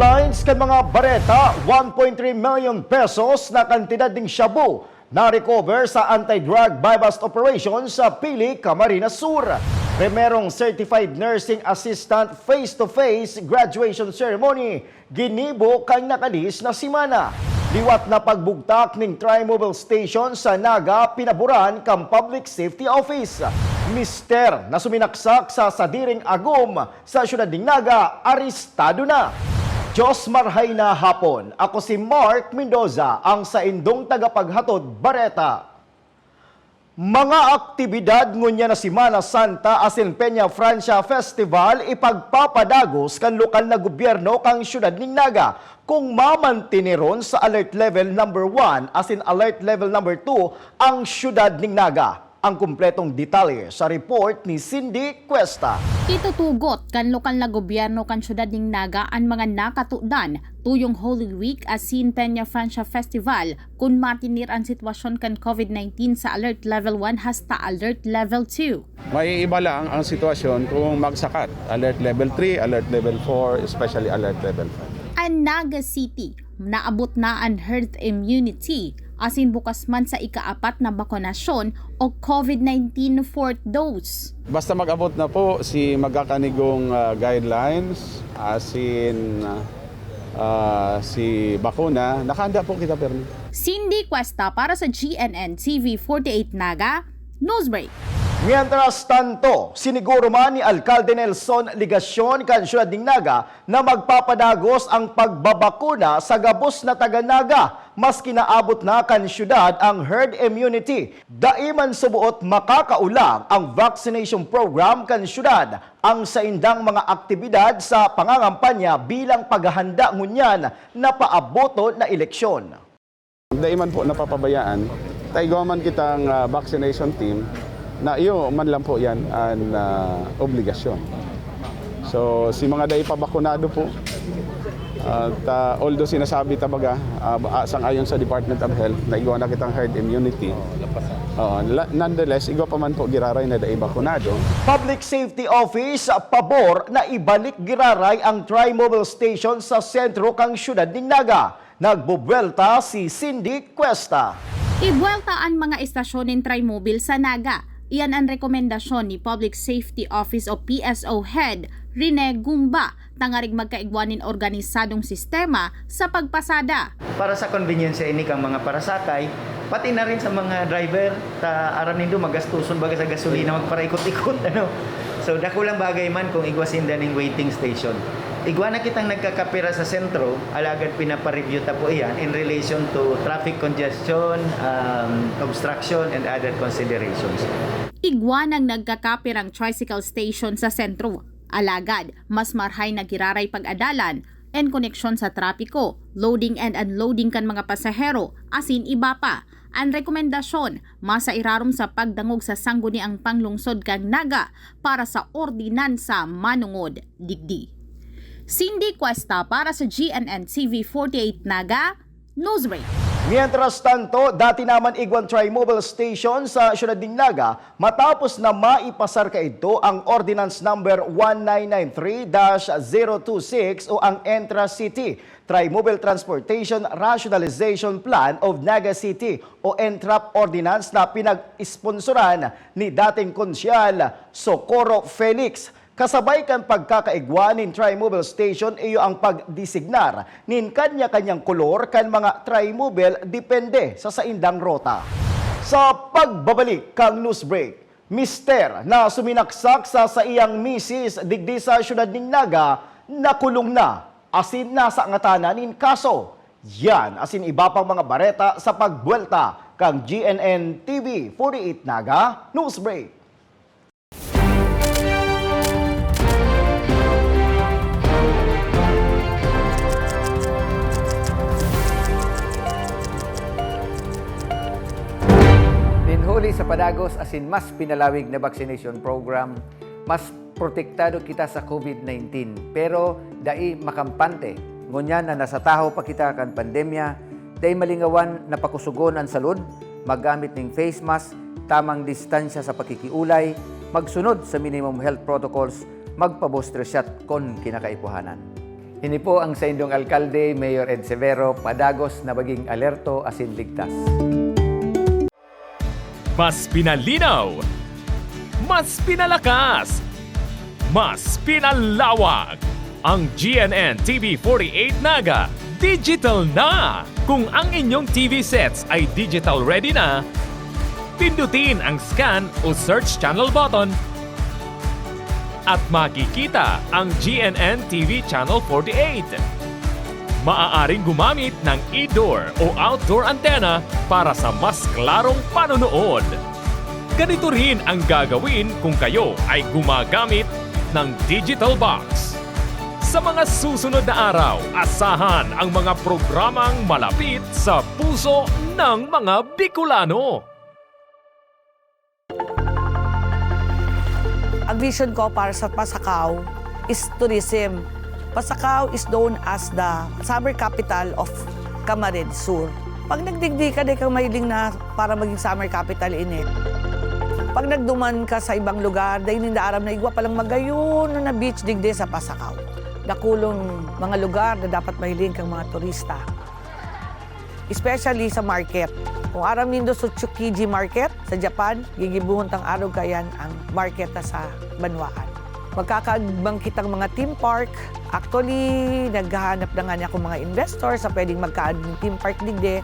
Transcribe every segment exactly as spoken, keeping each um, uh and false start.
Headlines kan mga bareta: one point three million pesos na kantidad ning shabu na-recover sa anti-drug buy-bust operation sa Pili, Camarines Sur. Primerong certified nursing assistant face-to-face graduation ceremony ginibo kan nakalihis na semana. Liwat na pagbugtak nin Trimobile Station sa Naga pinaboran kan Public Safety Office. Mister na suminaksak sa sadiring agom sa siyudad nin Naga, arestado na. Diyos marhay na hapon. Ako si Mark Mendoza, ang saindong tagapaghatod bareta. Mga aktibidad ngunyan na Semana Santa asin Peña Francia Festival ipagpapadagos kan lokal na gobyerno kan siyudad nin Naga kung mamantineron sa alert level number one asin alert level number two ang siyudad nin Naga. Ang kumpletong detalye sa report ni Cindy Cuesta. Itutugot kan lokal na gobyerno kan siyudad nin Naga an mga nakatudan tuyong Holy Week asin Peña Francia Festival kun matinir an sitwasyon kan COVID nineteen sa Alert Level one hasta Alert Level two. Maiiba lang ang sitwasyon kung magsakat, Alert Level three, Alert Level four, especially Alert Level five. An Naga City, naabot na an herd immunity, asin bukas man sa ikaapat na bakunasyon o COVID nineteen fourth dose. Basta mag-abot na po si magkakanigong, ah, guidelines, asin, ah, si bakuna, nakahanda po kita, permi. Cindy Cuesta para sa G N N T V forty-eight Naga, Newsbreak. Mientras tanto, siniguro man ni Alkalde Nelson Legacion kan siyudad nin Naga na magpapadagos ang pagbabakuna sa gabos na taga Naga, maski naabot na kan siyudad ang herd immunity. Dai man suboot makakaolang ang vaccination program kan siyudad. Ang saindang mga aktibidad sa pangangampanya bilang paghahanda ngunyan na paaboton na eleksyon. Dai man po napapabayaan, ta igwa man kitang, ah, vaccination team na iyo man lang po yan an, ah, obligasyon. So, si mga dai pa bakunado po, at, ah, although sinasabi ta baga, ah, ba-, ah, sang-ayon sa Department of Health na igwa na kitang herd immunity, oo, la-, nonetheless, igwa pa man po giraray na dai bakunado. Public Safety Office pabor na ibalik giraray ang Trimobile Station sa sentro kan siyudad nin Naga. Nagbubuwelta si Cindy Cuesta. Ibuwelta an mga estasyon nin Trimobile sa Naga. Iyan an rekomendasyon ni Public Safety Office o P S O Head Rene Gumba, tangarig magkaigwa nin organisadong sistema sa pagpasada. Para sa konbenyensya ini kan mga parasakay, pati na rin sa mga driver, ta aram nindo, magastoson baga sa gasolina magparaikot-ikot, ano. So, dakulang bagay man kung igwa sinda ning waiting station. Igwa na kitang nagkakapira sa sentro, alagad pinapareview ta po iyan in relation to traffic congestion, um, obstruction, and other considerations. Igwa nang nagkakapirang tricycle station sa sentro. Alagad, mas marhay na giraray pag-adalan, en koneksyon sa trapiko, loading and unloading kan mga pasahero, asin iba pa. An rekomendasyon, masairarom sa pagdangog sa Sangguniang Panglungsod kan Naga para sa ordinansa manongod digdi. Cindy Cuesta para sa G N N T V forty-eight Naga, Newsbreak. Mientras tanto, dati naman igwang Trimobile Station sa siyudad nin Naga matapos na maipasar kaidto ang Ordinance Number one nine nine three dash zero two six o ang Entra City Trimobile Transportation Rationalization Plan of Naga City o ENTRAP Ordinance na pinag-sponsoran ni dating Konsyal Socorro Felix. Kasabay kan pagkakaigwa nin Trimobile Station, iyo ang pagdesignar nin kanya-kanyang kolor kan mga Trimobile depende sa saindang rota. Sa pagbabalik kan news break, mister na suminaksak sa saiyang misis digdi sa siyudad nin Naga, nakulong na asin nasangatan na nin kaso. Yan asin iba pang mga bareta sa pagbuwelta kan G N N T V forty-eight Naga News Break. Nin huli sa padagos asin mas pinalawig na vaccination program, mas protektado kita sa COVID nineteen, pero dai makampante. Ngunyan na nasa tahaw pa kita kan pandemya, dai malingawan na pakusogon an salud, maggamit nin face mask, tamang distansya sa pakikiulay, magsunod sa minimum health protocols, magpa-booster shot kon kinakaipuhanan. Ini po ang saindong alkalde, Mayor Ed Severo, padagos na maging alerto asin ligtas. Mas pinalinaw, mas pinalakas, mas pinalawak. Ang G N N T V forty-eight Naga digital na! Kung ang inyong T V sets ay digital ready na, pindutin ang scan o search channel button at makikita ang G N N T V Channel forty-eight. Maaaring gumamit ng indoor o outdoor antenna para sa mas klarong panonood. Ganito rin ang gagawin kung kayo ay gumagamit ng digital box. Sa mga susunod na araw, asahan ang mga programang malapit sa puso ng mga Bicolano. Ang vision ko para sa Pasacao is tourism. Pasacao is known as the summer capital of Camarines Sur. Pag nagdigdi ka, di ka mahiling na para maging summer capital ini. Pag nagduman ka sa ibang lugar, dai ninda aram na igwa palang magayon na beach digdi sa Pasacao. Dakulong mga lugar na dapat mahiling kang mga turista. Especially sa market. Kung aram nindo sa Tsukiji Market sa Japan, gigibohon tang arog kayan ang market na sa banwaan. Magkakaagmang kitang mga theme park. Actually, naghahanap na nga niya akong mga investor sa pwedeng magkaad ng theme park digdi.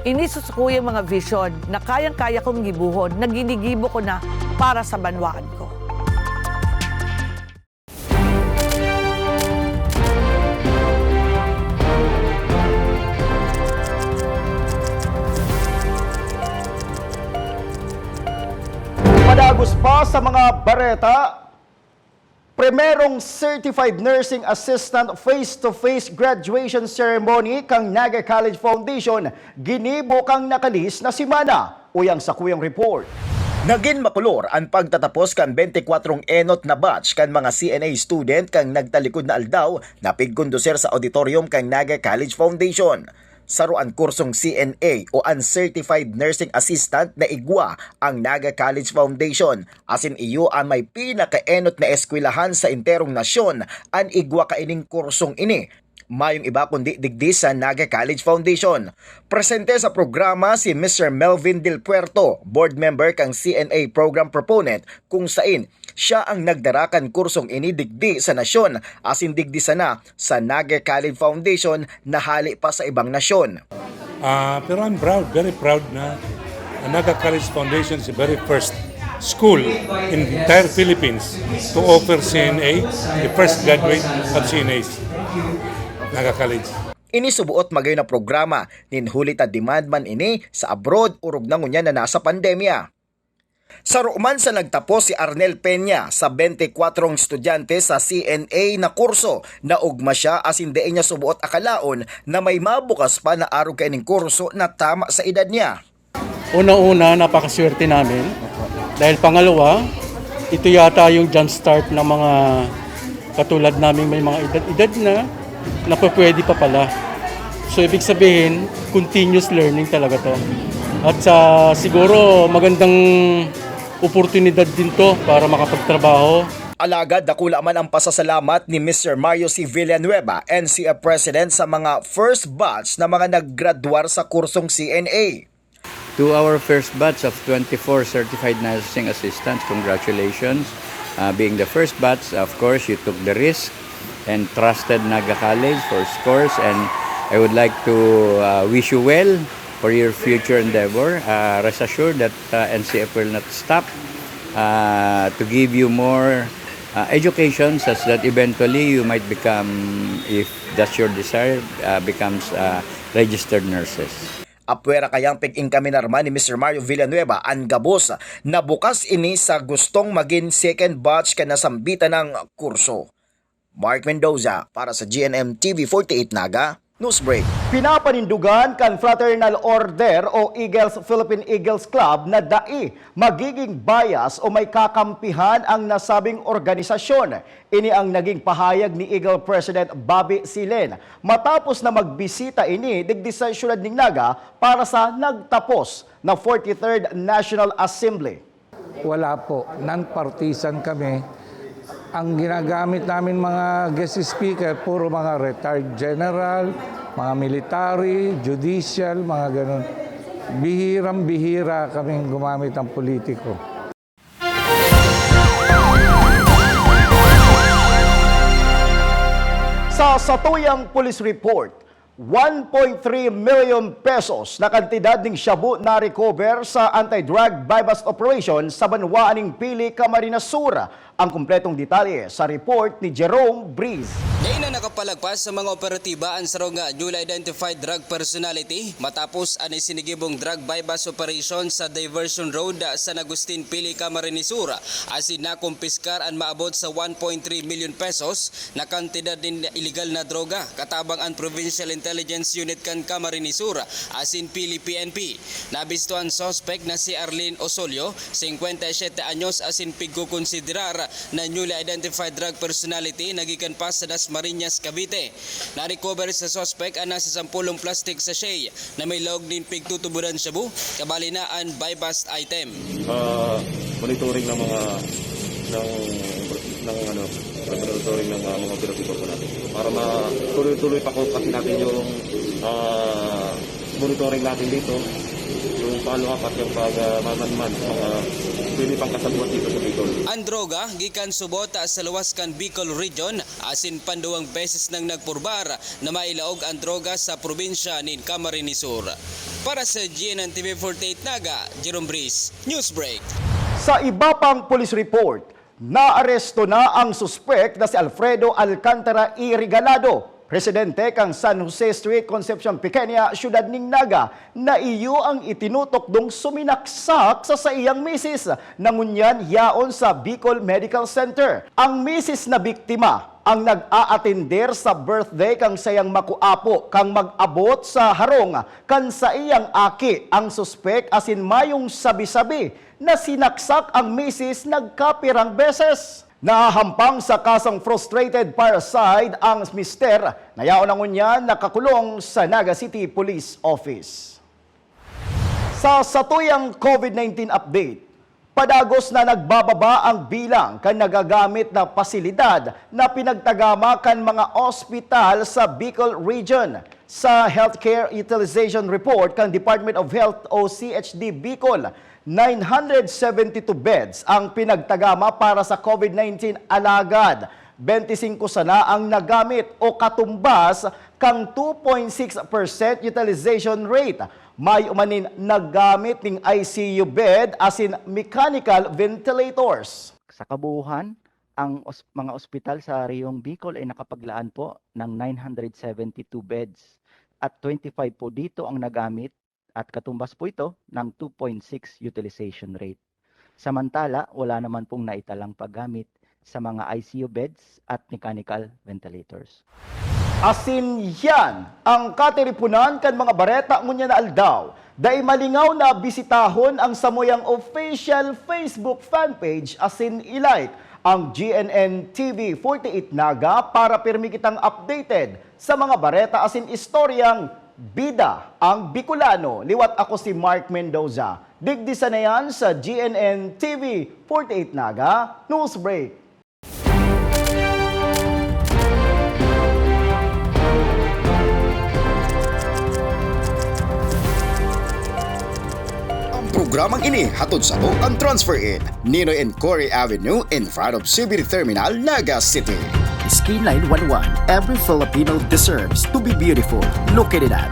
Ini susukuyang mga vision na kayang-kaya kong gibuhon, na ginigibo ko na para sa banwaan ko. Padagos pa sa mga bareta, primerong Certified Nursing Assistant face-to-face graduation ceremony kan Naga College Foundation ginibo kan nakalihis na semana. Uyang sa kuyang report. Nagin makulor an pagtatapos kan bente kwatrong enot na batch kan mga C N A student kan nagtalikod na aldaw na pigkondusir sa auditorium kan Naga College Foundation. Saro an kursong C N A o an Certified Nursing Assistant na igwa an Naga College Foundation, asin iyo an may pinakaenot na eskwelahan sa enterong nasyon an igwa kaining kursong ini. Mayong iba kundi digdi sa Naga College Foundation. Presente sa programa si Mister Melvin Del Puerto, board member kan C N A program proponent, kung sain siya ang nagdara kan kursong ini digdi sa nasyon asin digdi sana sa Naga College Foundation na hali pa sa ibang nasyon. Ah, pero I'm proud, very proud na ang Naga College Foundation is the very first school in entire Philippines to offer C N A, the first graduate of C N As, Naga College. Ini suboot magayon na programa nin huli ta demand man ini sa abroad orog na ngunyan na nasa pandemya. Saro man sa nagtapos si Arnel Peña sa bente kwatrong estudyante sa C N A na kurso, naogma siya asin dai niya suboot akalaon na may mabukas pa na arog kaining kurso na tama sa edad niya. Una-una, napakaswerte namin. Dahil pangalawa, ito yata yung jumpstart ng mga katulad naming may mga edad-edad na, na pwede pa pala. So, ibig sabihin, continuous learning talaga to. At sa siguro magandang oportunidad din to para makapagtrabaho. Alagad dakula man ang pasasalamat ni Mister Mario C. Villanueva, N C F President, sa mga first batch na mga naggradwar sa kursong C N A. To our first batch of twenty-four certified nursing assistants, congratulations. Uh, being the first batch, of course, you took the risk and trusted Naga College for scores. And I would like to uh, wish you well for your future endeavor. Uh, rest assured that uh, N C F will not stop uh, to give you more uh, education such that eventually you might become, if that's your desire, uh, becomes uh, registered nurses. Apwera kayang pig-ingkaminar man ni Mister Mario Villanueva an gabos na bukas ini sa gustong magin second batch kan nasambitan nang kurso. Mark Mendoza para sa G N M T V forty-eight Naga, Newsbreak. Pinapanindugan kan Fraternal Order o Eagles Philippine Eagles Club na dai magiging bias o may kakampihan ang nasabing organisasyon. Ini ang naging pahayag ni Eagle President Bobby Silen matapos na magbisita ini digdi sa siyudad ning Naga para sa nagtapos na forty-third National Assembly. Wala po, non-partisan kami. Ang ginagamit namin mga guest speaker, puro mga retired general, mga military, judicial, mga ganun. Bihirang-bihira kaming gumamit ng politiko. Sa satuyang police report, one point three million pesos na kantidad ning shabu na-recover sa anti-drug buy-bust operation sa banwaan ning Pili, Camarines Sur. Ang kumpletong detalye sa report ni Jerome Breeze. Dai na nakapalagpas sa mga operatiba ang sarong newly identified drug personality matapos an isinigibong drug buy-bust operation sa Diversion Road, San Agustin, Pili, Camarines Sur, asin nakumpiskar an maabot sa one point three million pesos na kantidad nin iligal na droga, katabang an Provincial Intelligence Unit kan Camarines Sur asin Pili P N P. Nabisto an suspek na si Arlene Osorio, singkwenta y siyete anyos, asin pigkokonsiderar na newly identified drug personality na gikan pa sa Dasmariñas, Cavite. Na-recover sa suspek an nasa sampolong plastic sachet na may laog nin pigtutubodan shabu, kabali na an buy-bust item. Ah, monitoring ng mga, ng, ng ano, monitoring ng, ah, mga operatiba po natin. Para ma-, tuloy-tuloy pa po kasi natin yung, ah, monitoring natin dito, yung follow-up at yung pag, ah, mamanman sa mga pwede pang kasabwat dito sa Bicol. Ang droga gikan subot sa luwas kan Bicol Region, asin panduwang beses nang nagpurbar na mailaog ang droga sa probinsya nin Camarines Sur. Para sa G N N T V forty-eight Naga, Jerome Breeze, Newsbreak. Sa iba pang police report, naaresto na ang suspek na si Alfredo Alcantara y Regalado, residente kan San Jose Street, Concepcion Pequeña, siyudad nin Naga, na iyo ang itinutukdong suminaksak sa saiyang misis na ngunyan yaon sa Bicol Medical Center. Ang misis na biktima ang nag-aatender sa birthday kan saiyang makuapo kan mag-abot sa harong kan saiyang aki ang suspek asin mayong sabi-sabi na sinaksak ang misis nagkapirang beses. Nahahampang sa kasong frustrated parricide ang mister na yaon na ngunyan nakakulong sa Naga City Police Office. Sa satuyang COVID nineteen update, padagos na nagbababa ang bilang kan nagagamit na pasilidad na pinagtagama kan mga ospital sa Bicol Region. Sa Healthcare Utilization Report kan Department of Health o C H D Bicol, nine hundred seventy-two beds ang pinagtagama para sa COVID nineteen, alagad benti singko sana ang nagamit o katumbas kan two point six percent utilization rate. Mayo man nin nagamit ning I C U bed asin mechanical ventilators. Sa kabuuhan, ang os-, mga ospital sa rehiyong Bicol ay nakapaglaan po ng nine hundred seventy-two beds at twenty-five po dito ang nagamit at katumbas po ito ng two point six utilization rate. Samantala, wala naman pong naitalang paggamit sa mga I C U beds at mechanical ventilators. Asin yan ang katiriponan kan mga bareta ngunyan na aldaw. Dai malingaw na bisitahon ang samuyang official Facebook fanpage asin i-like ang G N N T V forty-eight Naga para pirmi kitang updated sa mga bareta asin istoryang bida ang Bicolano. Liwat ako si Mark Mendoza. Digdi sana yan sa G N N T V forty-eight Naga News Break. Ang programang ini hatod sako kan Transfer Inn, Ninoy and Cory Avenue, in front of C B T Terminal, Naga City. Skyline one one, every Filipino deserves to be beautiful. Located at